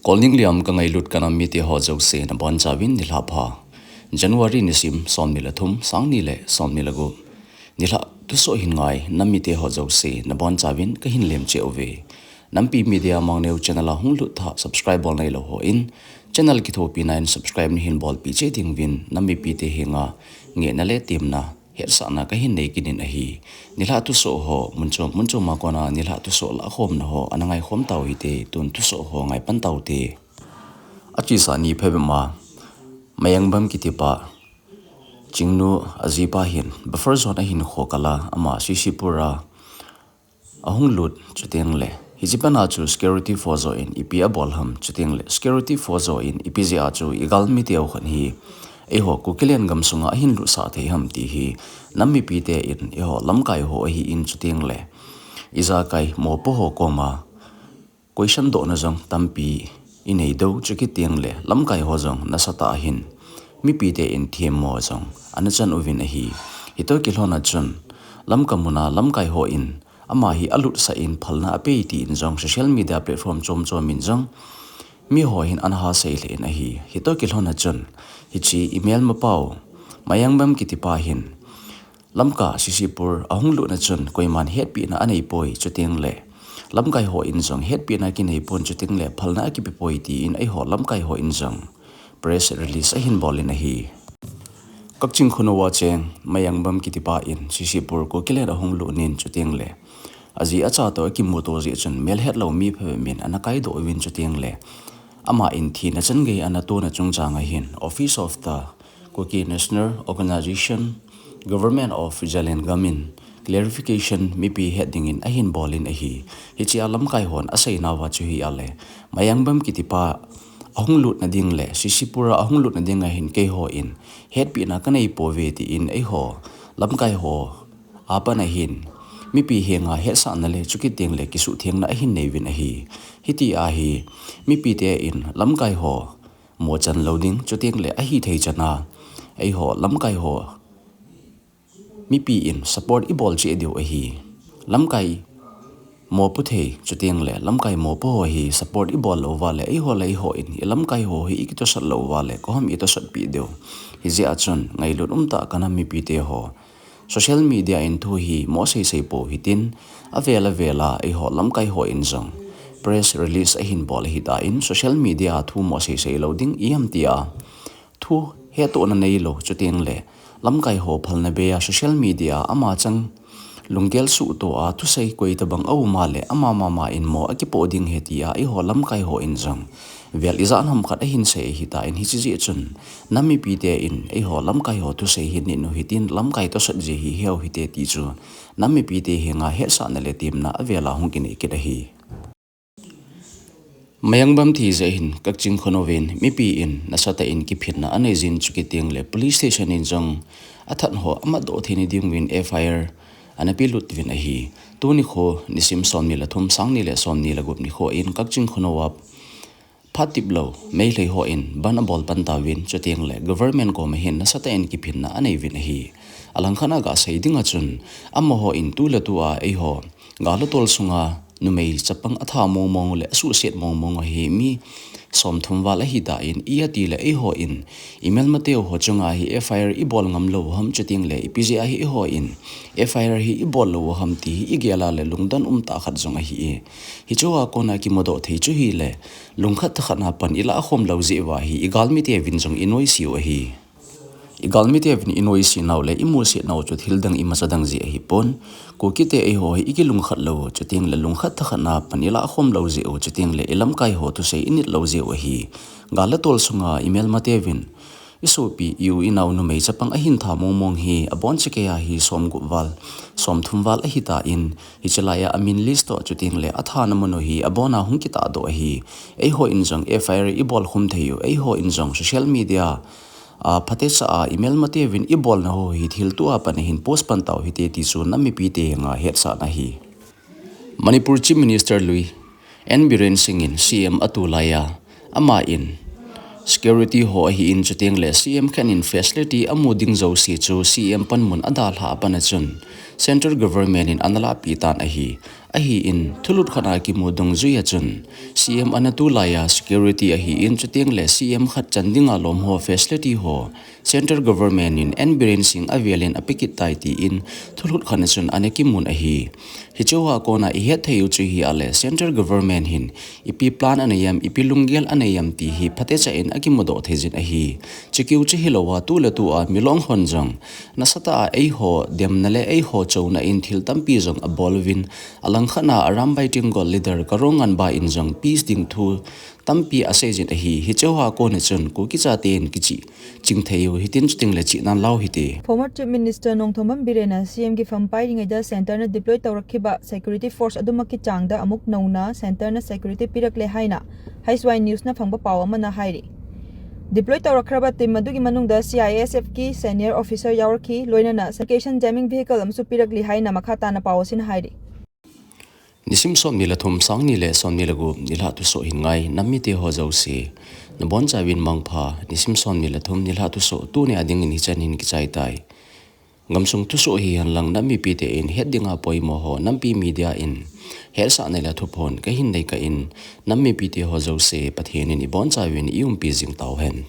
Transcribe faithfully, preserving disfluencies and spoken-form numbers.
Kolning liam ka ngailut ka nam mite ho jouse nabonchauvin nilhah pha. January nisim somni le thum, sangni le somni le gup. Nilhah thusoh hin ngai nam mite ho jouse nabonchauvin kahin lemcheh uve. Nampi Media Mangneo channel a hung lut tah subscribe bol nailou hon channel kithopina in subscribe nahin bolpeh cheh dinguvin nam mipite henga ngehna le temna hetsahna kahin nei kit in ahi. Nilhah thusoh ho, mun chom mun chom a kona nilhah thusoh lahkhomna ho ana ngaikhom tau hite, tun thusoh ho ngaipan taute. Achesa ni phabep ma, Mayangbam kitipa, Chingnu ajipa hin buffer zone a hinkho kal a, ama C C Pur a ahung lut chuteng le, hiche pana chu security force ho in ipi abol ham chuteng le, security force ho in ipi jeh a chu igalmi teu khat hi eiho Kukiland gam sunga ahin lutsah thei ham ti hi nam mipite in eiho lamkai ho ahin chuteng le, ijakai mopo ho koma question dohna jong tampi inei diu chu kiti teng le, lamkai ho jong nasatah a hin mipite in themmo jong ana chan uvin ahi. Hitoh kilhon a chun Lamka muna lamkai ho in ama hi alutsah in phalna apei tin jong social media platform chom chom in jong miho hin ana hasei lheh in ahi. Hitoh kilhon a chun hiche i melmapau Mayangbam kitipa hin Lamka C C Pur ahung lutna chun koiman hetpina anei poi chuteng le, lamkai ho in jong hetpina kinei pon chuteng le, phalna akipe poi tin eiho lamkai ho in jong press release ahin bol in ahi. Kakching Khunou a cheng Mayangbam kitipa in C C Pur Kukiland ahung lut nin chuteng le, aji acha toh akimuto jeh chun melhet lou mi phabep in ana kaidoh uvin chuteng le, ama in thina changei ana tona chungchang a hin Office of the Kuki National Organization, Government of Zalengam in clarification mipi het dingin ahin bol in ahi. Hiche a lamkai hon asei nauva chu hi a le, Mayangbam kitipa ahung lutna ding le, C C Pur a ahung lutna ding a hin keiho in hetpina kanei pouve tin eiho lamkai ho apat a hin mipi henga hetsahna le chu kiti teng le kisuhthengna ahin nei uvin ahi. Hiti a hi mipite in lamkai ho mo chan lou ding, chuteng le ahithei chan a eiho lamkai ho mipi in support ibol cheh diu ahi. Lamkai mopo thei chuteng le lamkai mopo ho hi support ibol lou uva le, eiho le eiho in ilamkai ho hi ikitosat lou uva le, koi ham itosat peh diu. Hijeh a chun ngailut umtah ka nam mipite ho, social media in thu hi mo seisei pou hitin, avel avel a eiho lamkai ho in jong press release ahin bol ahitan, social media a thu mo seisei lou ding ipi ham tia thu hetohna neilou chuteng le, lamkai ho phalna bei a social media a ama chang lunggel suhtoh a thusei koi tabang aum a le, ama mama in mo akipoh ding ahi tia eiho lamkai ho in jong vel ijat ham khat ahin sei ahitan, hiche jeh chun nam mipite in eiho lamkai ho thusei hi nit u hitin, lamkai tosot jeh hi heu hite ti chu nam mipite henga hetsahna le temna avel a hung kinei kit ahi. Mayangbam thi jeh hin Kakching Khunou in mipi in nasatah in kiphinna anei jin chu kiti teng le, police station in jong athat ho amatdoh theina diuvin F I R ana pelut uvin ahi. Tuni kho nisim somni le thum, sangni le somni le gup nikho in Kakching Khunou a phat tip lou Meitei ho in bandh abol pan tauvin, chuteng le government koma hin nasatah in kiphinna anei uvin ahi. Alangkhat a gasei ding a chun, amaho in tu le tu a eiho gal le tol sunga numei chapang atha mong mong le asuhset mong mong ho hi mi somthum val ahitan, ijeh iti le eiho in imelmateu ho chunga hi F I R ibol ngam lou u ham, chuteng le ipi jeh a hi eiho in F I R hi ibol lou u ham ti hi igel a le lungdon umtah khat jong ahi. Hiche a kona kimudoh thei chu hi le, lungkhat thakhat na pan ilah khom lou jeh uva hi igalmi teuvin jong inoise u ahi. Igalmi teuvin inoise nau le imusit nau chu thil dang imacha dang jeh ahipon, Kuki te eiho hi ikilungkhat lou u, chuteng le lungkhat thakhat na pan ilah khom lou jeh u, chuteng le ilamkai ho thusei init lou jeh u ahi. Gal le tol sunga imelmateuvin isopi, i-u inau numei chapang ahin tha mong mong hi abon chakei a hi somgup val, somthum val ahitan, hiche lai a amin list toh chuteng le athana mun u hi abon a hung kitahdoh ahi. Eiho in jong F I R ibol khum thei u, eiho in jong social media a phatecha a imelmateuvin ibolna ho hi thil tua pat a hin post pan tau hite ti chu nam mipite henga hetsahna ahi. Manipur Chief Minister lui N Biren Singh in C M atu lai a, ama in security ho ahin chuteng le C M khat in facility amu ding jouse chu C M panmun adalhah a pat a chun Central Government in ana lahpeh tan ahi. Ahin, thulut khat a kimu dungjui a chun, C M ana tulai a security ahin, chuteng le C M khat chan dinga lom ho facility ho, Central Government in N Biren Singh avelin apikit tai tiin, thulut khat a chun ana kimun ahi. Hiche hoa kona ihet thei u chu hi ale, Central Government hin, ipi plan anei em, ipi lunggel anei em ti hi phatecha in akimudoh thei jin ahi. Chukiu chu hilou a, tu le tu a, milong hon jong, nasatah a eiho demna le eiho chouna in thil tampi jong abol uvin, alangkhat a Arambai Tenggol leader Karo Nganba in jong peace ding thu tampi asei jin ahi. Hiche hoa kona chun Kuki chate in kichih ching thei u hitin, chuteng le chihnan lau hite. Former Chief Minister Nongthombam Biren a C M kifam pai dinga Centre na deploy taurak khiba security force adum a kichang da amuk nouna Centre na security pirak le haina, H Y News na phangba pao amana hairi. Deploy taurak khiba team adugi manung da C I S F ki senior officer yaurak hi, loina na certification jamming vehicle amsu pirak li haina makha tana pao asin hairi. Nisim som ni le thum, sang ni le som ni le gup, nilhah thusoh hin ngai, nam mite ho jouse. Nabonchauvin mangpha, nisim som ni le thum, nilhah thusoh, tuni a dingin hichan hin kichai tai. Gamsung thusoh hihen lang nam mipite in het dinga poimo ho, Nampi Media in hetsahna le thuphon kahin nei kah in, nam mipite ho jouse, Pathen in ibonchauvin iumpi jing tauhen.